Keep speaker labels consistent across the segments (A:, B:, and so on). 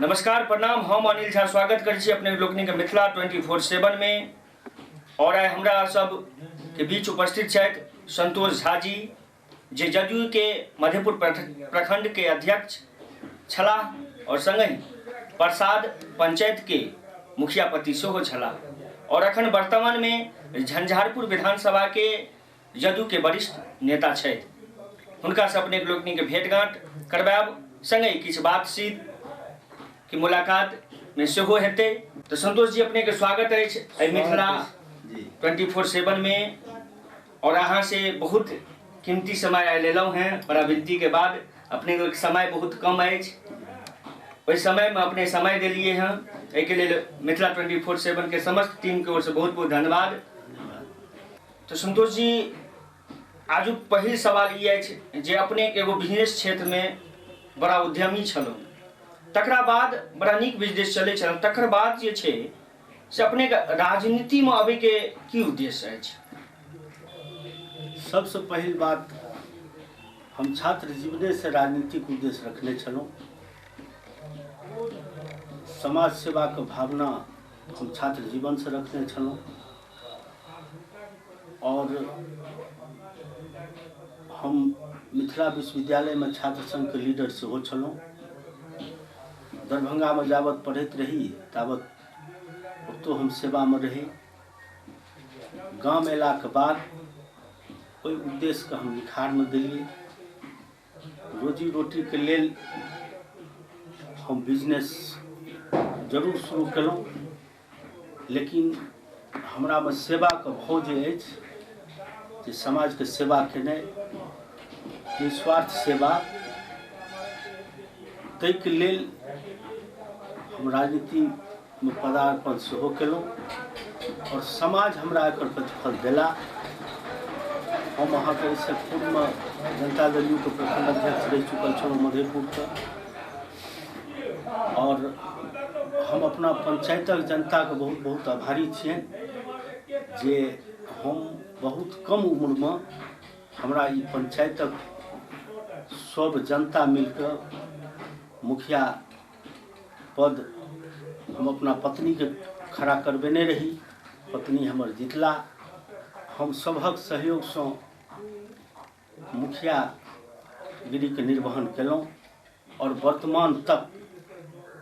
A: नमस्कार, प्रणाम। हम अनिल झा स्वागत करै छी अपने लोकनिक मिथिला 24/7 में। और आइ हमरा सब के बीच उपस्थित छथि संतोष झा जी, जे जदयू के मधेपुर प्रखंड के अध्यक्ष छलाह और संगहि प्रसाद पंचायत के मुखियापति सेहो छलाह और अखन वर्तमान में झंझारपुर विधानसभा के जदयू के वरिष्ठ नेता छथि। हुनका से अपने लोकनि के भेंटघाट करवायब, संगहि किछु बातचीत के मुलाकात में सेहो हेतै। तो संतोष जी, अपने के स्वागत अछि एहि मिथिला 24/7 में और अहाँ से बहुत कीमती समय आइ लेलहुँ हैं। बड़ा विनती के बाद अपने के समय बहुत कम अछि, ओहि समय में अपने समय देलिए हैं, एहिके लेल मिथिला 24/7 के समस्त टीम के ओर से बहुत बहुत धन्यवाद। तो संतोष जी, आजुक पहिल सवाल ई अछि जे अपने एगो बिजनेस क्षेत्रमे बड़ा उद्यमी छलहुँ, तकरा बाद बड़ा नीक बिजनेस चलै छल, तकर बाद जे छै से अपनेके राजनीतिमे अबैके की उद्देश्य अछि?
B: सबसँ पहिल बात, हम छात्र जीवनेसँ राजनीतिक उद्देश्य रखने छलहुँ। समाज सेवाके भावना हम छात्र जीवनसँ रखने छलहुँ और हम मिथिला विश्वविद्यालयमे छात्र संघके लीडर सेहो छलहुँ। दरभंगामे जाबत पढ़ैत रही ताबत ओतौ हम सेवामे रही। गाम अयलाके बाद ओहि उद्देश्यके हम निखारमे देलियै। रोजी रोटीके लेल हम बिजनेस जरूर शुरू केलहुँ, लेकिन हमरामे सेवाके भाव जे अछि, जे समाजके सेवा केनाइ, निस्वार्थ सेवा, ताहिके लेल हम राजनीतिमे पदार्पण सेहो केलहुँ आओर समाज हमरा एकर प्रतिफल देला। हम अहाँके एहिसँ पूर्वमे जनता दल यूके प्रखंड अध्यक्ष रहि चुकल छलहुँ मधेपुरके, और हम अपना पंचायतक जनताके बहुत बहुत आभारी छियनि जे हम बहुत कम उम्रमे हमरा ई पंचायतक सब जनता मिलके मुखिया पद हम अपना पत्नीके खड़ा करबेने रही। पत्नी हमर जितला। हम सभक सहयोगसँ मुखियागिरीके निर्वहन केलहुँ और वर्तमान तक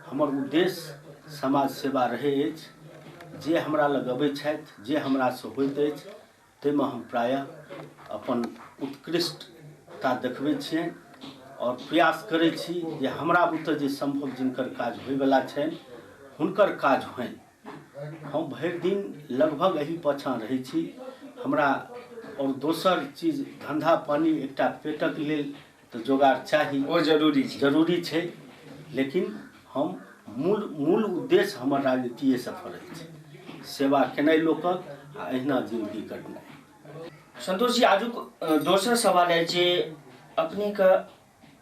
B: हमर उद्देश्य समाज सेवा रहै अछि। जे हमरा लग अबै छथि, जे हमरासँ होइत अछि, ताहिमे हम प्रायः अपन उत्कृष्टता देखबै छियनि और प्रयास करै छी जे हमरा बुते जे सम्भव जिनकर काज होइवला छनि हुनकर काज होइन। हम भरि दिन लगभग एही पाछाँ रहै छी। हमरा और दोसर चीज धन्धा पानी एकटा पेटक लेल तऽ जोगाड़ चाही,
A: ओ जरूरी छै,
B: जरूरी छै, लेकिन हम मूल मूल उद्देश्य हमर राजनीतिए सफल अछि, सेवा केनाइ लोकक आ एहिना जिन्दगी कटनाइ।
A: संतोष जी, आजुक दोसर सवाल है जे अपनेके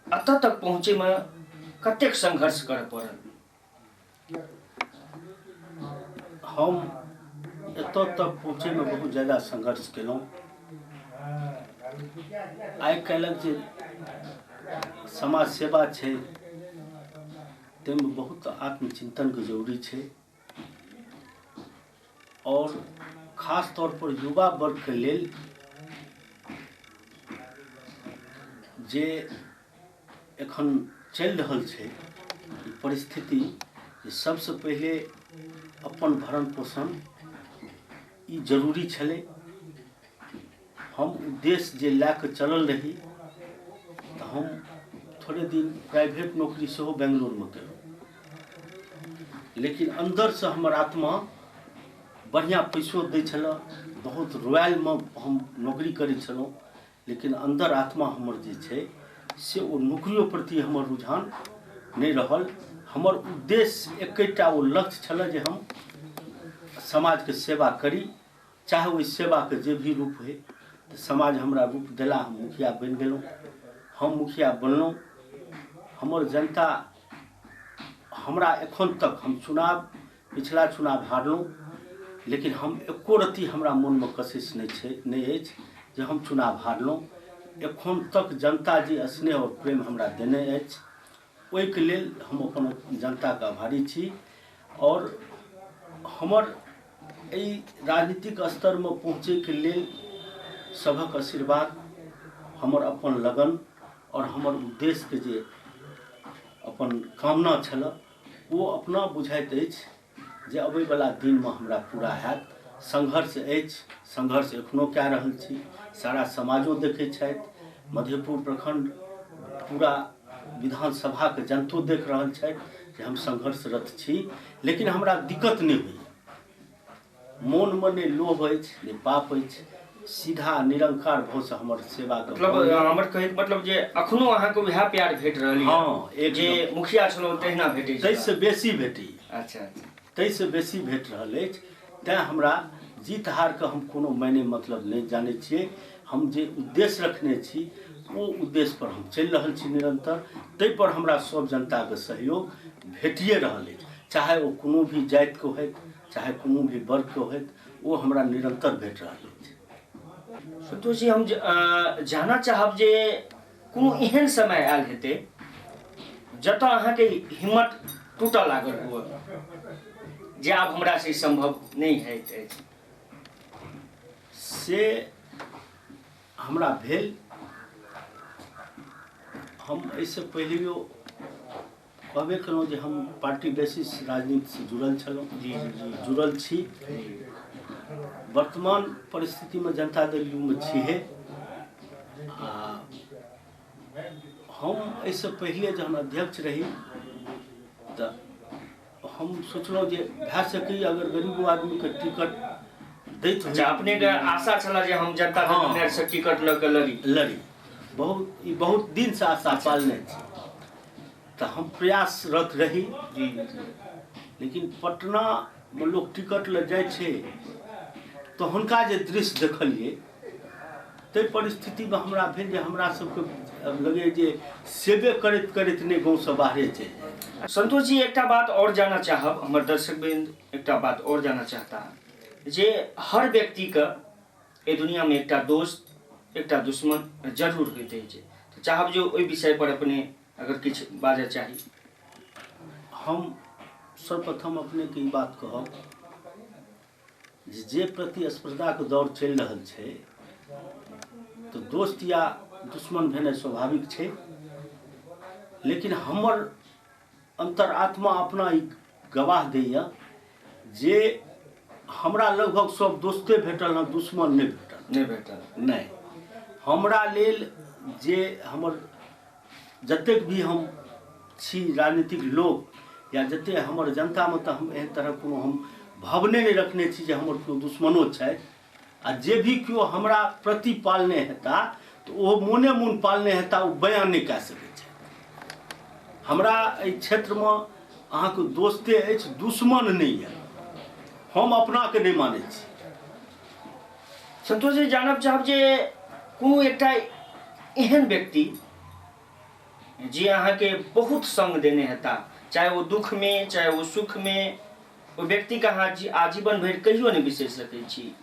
A: एतऽ तक पहुँचैमे कतेक संघर्ष करऽ पड़ल?
B: हम एतऽ तक पहुँचैमे बहुत ज्यादा संघर्ष केलहुँ। आइ काल्हिक जे समाज सेवा छै ताहिमे बहुत आत्मचिन्तनके जरूरी छै और खास तौर पर युवा वर्गके लेल जे एखन चलि रहल छै ई परिस्थिति, जे सबसँ पहिले अपन भरण पोषण ई जरूरी छलै। हम उद्देश्य जे लए कऽ चलल रही तऽ हम थोड़े दिन प्राइवेट नौकरी सेहो बेंगलोरमे केलहुँ, लेकिन अन्दरसँ हमर आत्मा बढ़िआँ पैसो दै छलऽ, बहुत रॉयलमे हम नौकरी करै छलहुँ, लेकिन अन्दर आत्मा हमर जे छै से ओ नौकरियो प्रति हमर रुझान नहि रहल। हमर उद्देश्य एकेटा ओ लक्ष्य छलऽ जे हम समाजके सेवा करी, चाहे ओहि सेवाके जे भी रूप होइ। तऽ समाज हमरा रूप देला, हम मुखिया बनि गेलहुँ। हम मुखिया बनलहुँ, हमर जनता हमरा एखन तक, हम चुनाव पिछला चुनाव हारलहुँ, लेकिन हम एको रत्ती हमरा मोनमे कशिश नहि छै, नहि अछि जे हम चुनाव हारलहुँ। एखन तक जनता जे स्नेह आओर प्रेम हमरा देने अछि, ओहिके लेल हम अपन जनताके आभारी छी। और हमर एहि राजनीतिक स्तरमे पहुँचैके लेल सभक आशीर्वाद, हमर अपन लगन और हमर उद्देश्यके जे अपन कामना छल ओ अपना बुझाइत अछि जे अबैवला दिनमे हमरा पूरा हैत। संघर्ष अछि, संघर्ष एखनो कए रहल छी, सारा समाजो देखै छथि, मधेपुर प्रखंड पूरा विधानसभाके जनतो देख रहल छथि जे हम संघर्षरत छी, लेकिन हमरा दिक्कत नहि होइए। मोनमे नहि लोभ अछि नहि पाप अछि, सीधा निरंकार भावसँ हमर सेवाके
A: मतलब हमर कहैके मतलब जे अखनो अहाँके वएह प्यार भेट रहल।
B: हँ, एक
A: जे मुखिया छलहुँ तहिना भेटै,
B: ताहिसँ बेसी भेटैए।
A: अच्छा अच्छा,
B: ताहिसँ बेसी भेट रहल अछि। तैँ हमरा जीत हारके हम कोनो मायने मतलब नहि जानै छियै। हम जे उद्देश्य रखने छी ओ उद्देश्य पर हम चलि रहल छी निरंतर, ताहि पर हमरा सब जनताके सहयोग भेटिए रहल अछि, चाहे ओ कोनो भी जातिके होथि, चाहे कोनो भी वर्गके होथि, ओ हमरा निरंतर भेट रहल अछि।
A: संतोष जी, हम जानऽ चाहब जे कोनो एहन समय आयल हेतै जतऽ अहाँके हिम्मत टूटऽ लागल हुए जे आब हमरा से संभव नहि होइत अछि?
B: से हमरा भेल। हम एहिसँ पहिलेओ कहबे केलहुँ जे हम पार्टी बेसिस राजनीतिसँ जुड़ल छलहुँ,
A: जी जी
B: जुड़ल छी। वर्तमान परिस्थितिमे जनता दल यूमे छिहे। आ हम एहिसँ पहिले जहन अध्यक्ष रही तऽ हम सोचलहुँ जे भए सकैए अगर गरीबो आदमीके टिकट दैत।
A: अच्छा, अपनेके आशा छल जे हम जनता दल से टिकट लऽ के लड़ी?
B: लड़ी, बहुत ई बहुत दिनसँ आशा पालने छी, तऽ हम प्रयासरत रही।
A: जी।
B: लेकिन पटनामे लोक टिकट लऽ जाइ छै तऽ हुनका जे दृश्य देखलियै ताहि परिस्थितिमे हमरा भेल जे हमरा सबके लगैए जे सेवे करैत करैत नहि गाँवसँ बाहरे चलि जाइ।
A: संतोष जी, एकटा बात आओर जानऽ चाहब, हमर दर्शक वृंद एकटा बात आओर जानऽ चाहता जे हर व्यक्तिके एहि दुनियामे एकटा दोस्त एकटा दुश्मन जरूर होइत अछि, तऽ चाहब जे ओहि विषय पर अपने अगर किछु बाजऽ चाही।
B: हम सर्वप्रथम अपनेके ई बात कहब जे प्रतिस्पर्धाके दौर चलि रहल छै तऽ दोस्त या दुश्मन भेनाइ स्वाभाविक छै, लेकिन हमर अंतरात्मा अपना ई गवाह दैए जे हमरा लगभग सब दोस्ते भेटल हँ, दुश्मन नहि भेटल।
A: नहि भेटल?
B: नहि। हमरा लेल जे हमर जतेक भी हम छी राजनीतिक लोक या जतेक हमर जनतामे, तऽ हम एहन तरहक कोनो हम भावने नहि रखने छी जे हमर केओ दुश्मनो छथि, आ जे भी केओ हमरा प्रति पालने हेता तऽ ओ मोने मोन पालने हेता, ओ बयान नहि कए सकै छथि। हमरा एहि क्षेत्रमे अहाँके दोस्ते अछि, दुश्मन नहि यऽ, हम अपनाके नहि मानै छी।
A: संतोष जी, जानब चाहब जे कोनो एकटा एहन व्यक्ति जे अहाँके बहुत संग देने हेता, चाहे ओ दुख में चाहे ओ सुख में, ओ व्यक्तिके अहाँ आजीवन भरि कहियो नहि बिसरि सकै छी?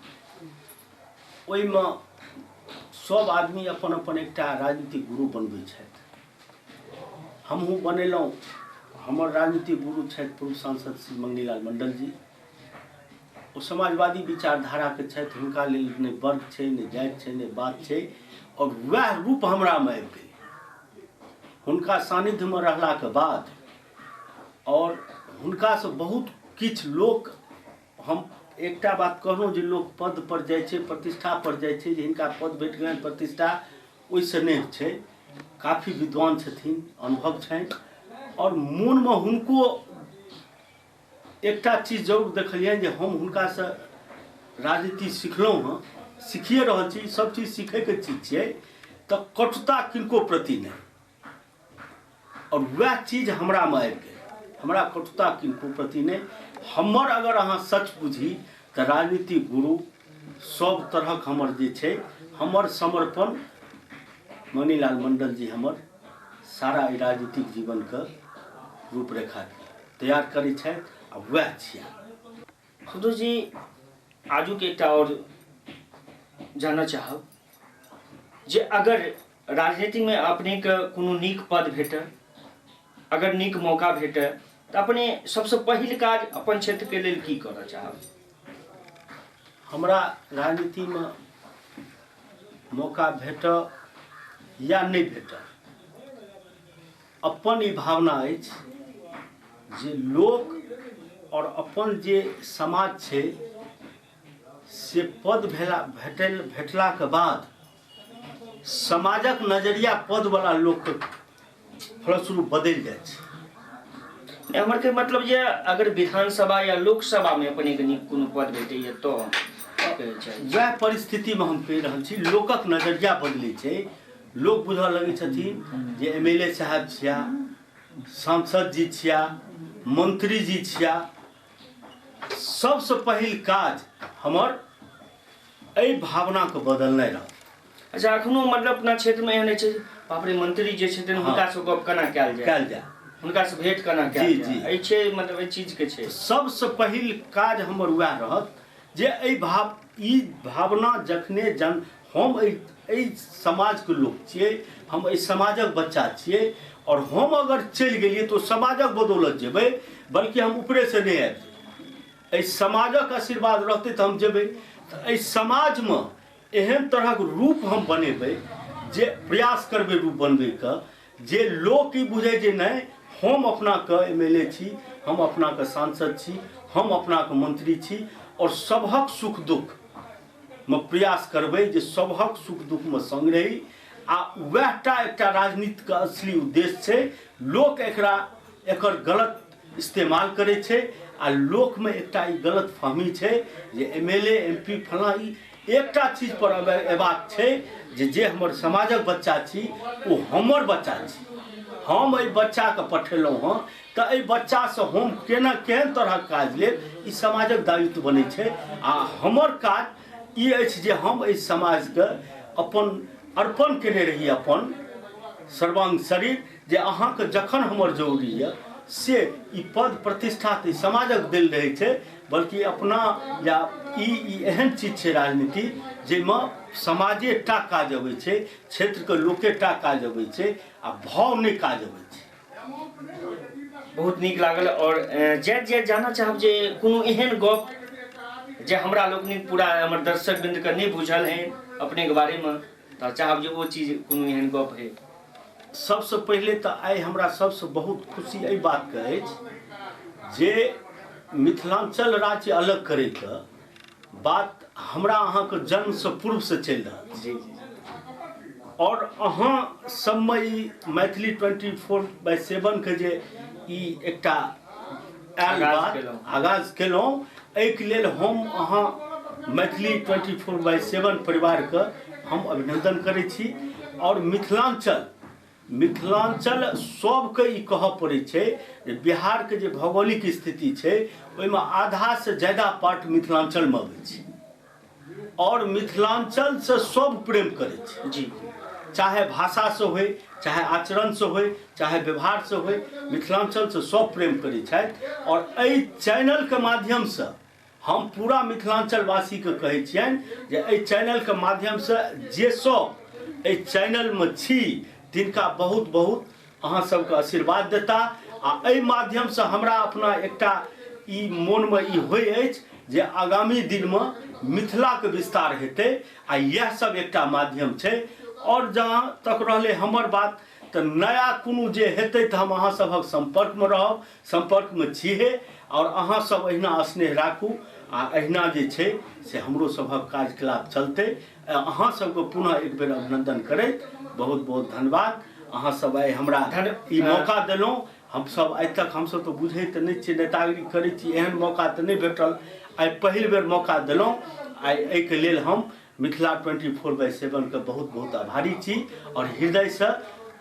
B: ओहिमे सब आदमी अपन अपन एकटा राजनीतिक गुरु बनबै छथि, हमहूँ बनेलहुँ। हमर राजनीतिक गुरु छथि पूर्व सांसद श्री मंगनीलाल मंडल जी। ओ समाजवादी विचारधाराके छथि, हुनका लेल नहि वर्ग छै, नहि जाति छै, नहि बात छै, आओर वएह रूप हमरामे आबि गेल हुनका सानिध्यमे रहलाके बाद। और हुनकासँ बहुत किछु लोक, हम एकटा बात कहलहुँ जे लोक पद पर जाइ छै, प्रतिष्ठा पर जाइ छै, जे हिनका पद भेट गेलनि प्रतिष्ठा, ओहिसँ नहि छै। काफी विद्वान छथिन, अनुभव छनि, आओर मोनमे हुनको एकटा चीज जरूर देखलियनि जे हम हुनकासँ राजनीति सिखलहुँ हँ, सीखिए रहल छी, सब चीज सीखैके चीज छियै, तऽ कटुता किनको प्रति नहि, और वएह चीज हमरामे आबि गेल। हमरा कटुता किनको प्रति नहि। हमर अगर अहाँ सच बुझी तऽ राजनीतिक गुरु सब तरहक हमर जे छै, हमर समर्पण मणिलाल मंडल जी हमर सारा एहि राजनीतिक जीवनके रूपरेखा तैयार करै छथि आ वएह छियै।
A: संतोष जी, आजुक एकटा आओर जानऽ चाहब जे अगर राजनीतिमे अपनेके कोनो नीक पद भेटल अगर नीक मौका भेटय तऽ अपने सबसँ पहिल काज अपन क्षेत्रके लेल की करऽ चाहब?
B: हमरा राजनीतिमे मौका भेटय या नहि भेटय, अपन ई भावना अछि जे लोक आओर अपन जे समाज छै से पद भेला भेटल भेटलाके बाद समाजक नजरिया पदवला लोकके फलस्वरूप बदलि जाइ छै।
A: नहि, हमर के मतलब जे अगर विधानसभा या लोकसभामे अपनेके नीक कोनो पद भेटैए तऽ कहै छै।
B: वएह परिस्थितिमे हम कहि रहल छी, लोकक नजरिया बदलै छै। लोक बुझऽ लगै छथिन जे एम एल ए साहब छिया, सांसद जी छिया, मंत्री जी छिया। सबसँ पहिल काज हमर एहि भावनाके बदलनाइ रहत।
A: अच्छा, अखनो मतलब अपना क्षेत्रमे एहन छै, बाप रे, मंत्री जे छथिन हुनकासँ गप केना कयल जाय,
B: कयल जाय,
A: हुनकासँ भेंट केना कयल जाय, एहि छै मतलब एहि चीजके छै।
B: सबसँ पहिल काज हमर वएह रहत जे एहि भाव ई भावना जखने जन हम एहि समाजके लोक छियै, हम एहि समाजक बच्चा छियै, आओर हम अगर चलि गेलियै तऽ ओ समाजक बदौलत जेबै, बल्कि हम ऊपरेसँ नहि आबि जेबै। एहि समाजक आशीर्वाद रहतै तऽ हम जेबै। तऽ एहि समाजमे एहन तरहक रूप हम बनेबै जे प्रयास करबै रूप बनबैके, जे लोक ई बुझै जे नहि हम अपनाके एम एल ए छी, हम अपनाके सांसद छी, हम अपनाके मंत्री छी, आओर सभक सुख दुख मे प्रयास करबै जे सभक सुख दुखमे संग रही। आ वएह टा एकटा राजनीतिके असली उद्देश्य छै। लोक एकरा एकर गलत इस्तेमाल करै छै आ लोकमे एकटा ई गलत फहमी छै जे M L A M P फलाँ, ई एकटा चीज पर अयबाक छै जे जे हमर समाजक बच्चा छी ओ हमर बच्चा छी, हम एहि बच्चाके पठेलहुँ हँ तऽ एहि बच्चासँ हम केना केहन तरहक काज लेब, ई समाजक दायित्व बनै छै। आ हमर काज ई अछि जे हम एहि समाजके अपन अर्पण केने रही अपन सर्वांग शरीर, जे अहाँके जखन हमर जरूरी यऽ से ई पद प्रतिष्ठा तऽ समाजक देल रहै छै, बल्कि अपना या ई एहन चीज छै राजनीति जाहिमे समाजे टा काज अबै छै, क्षेत्रके लोके टा काज अबै छै आ भाव नहि काज अबै छै।
A: बहुत नीक लागल। आओर जाइत जाइत जानऽ चाहब जे कोनो एहन गप जे हमरा लोकनिक पूरा हमर दर्शक बिन्दके नहि बुझल है अपनेके बारेमे, तऽ चाहब जे ओ चीज कोनो एहन गप है।
B: सबसँ पहिले तऽ आइ हमरा सबसँ बहुत खुशी एहि बातके अछि जे मिथिलाञ्चल राज्य अलग करैके बात हमरा अहाँके जन्मसँ पूर्वसँ चलि रहल छै।
A: जी जी।
B: आओर अहाँ सबमे ई मैथिली 24/7 के जे ई एकटा आयल
A: आगाज
B: बात
A: केलहुँ।
B: आगाज केलहुँ, एहिके लेल हम अहाँ मैथिली 24/7 परिवारके हम अभिनन्दन करै छी। आओर मिथिलाञ्चल सबके ई कहऽ पड़ै छै जे बिहारके जे भौगोलिक स्थिति छै ओहिमे आधासँ ज्यादा पार्ट मिथिलाञ्चलमे अबै छै आओर मिथिलाञ्चलसँ सब प्रेम करै छै।
A: जी।
B: चाहे भाषासँ होइ, चाहे आचरणसँ होइ, चाहे व्यवहारसँ होइ, मिथिलाञ्चलसँ सब प्रेम करै छथि। आओर एहि चैनलके माध्यमसँ हम पूरा मिथिलाञ्चलवासीके कहै छियनि जे एहि चैनलके माध्यमसँ जे सब एहि चैनलमे छी तिनका बहुत बहुत अहाँ सबके आशीर्वाद देता। आ एहि माध्यमसँ हमरा अपना एकटा ई मोनमे ई होइ अछि जे आगामी दिनमे मिथिलाके विस्तार हेतै आ इएह सब एकटा माध्यम छै। आओर जहाँ तक रहलै हमर बात, तऽ नया कोनो जे हेतै तऽ हम अहाँ सभक सम्पर्कमे रहब, सम्पर्कमे छिहे। आओर अहाँ सब अहिना स्नेह राखू आ अहिना जे छै से हमरो सभक कार्यकलाप चलतै। अहाँ सबके पुनः एक बेर अभिनन्दन करैत बहुत बहुत धन्यवाद। अहाँ सब आइ हमरा ई मौका देलहुँ। हमसब आइ तक हमसब तऽ बुझै तऽ नहि छियै, नेतागिरी करै छी, एहन मौका तऽ नहि भेटल, आइ पहिल बेर मौका देलहुँ। आइ एहिके लेल हम मिथिला 24/7 के बहुत बहुत आभारी छी आओर हृदयसँ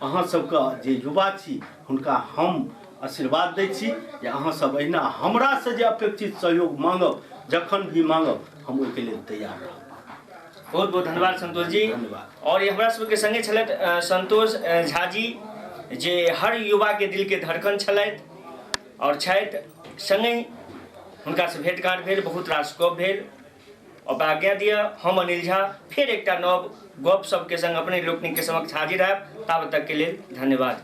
B: अहाँ सबके जे युवा छी हुनका हम आशीर्वाद दै छी जे अहाँ सब अहिना हमरासँ जे अपेक्षित सहयोग मांगब, जखन भी मांगब, हम ओहिके लेल तैयार रहब।
A: बहुत बहुत धन्यवाद संतोष जी।
B: धन्यवाद।
A: और ये हमरा सबके संगे छलथि संतोष झा जी, जे हर युवा के दिल के धड़कन छलथि और छथि। संगे हुनकासँ भेंट घाट भेल, बहुत रास गप भेल। अब आज्ञा दिअ, हम अनिल झा फेर एकटा नव गप सबके संग अपने लोकनिक के समक्ष हाजिर हैब। ताबत तक के लेल धन्यवाद।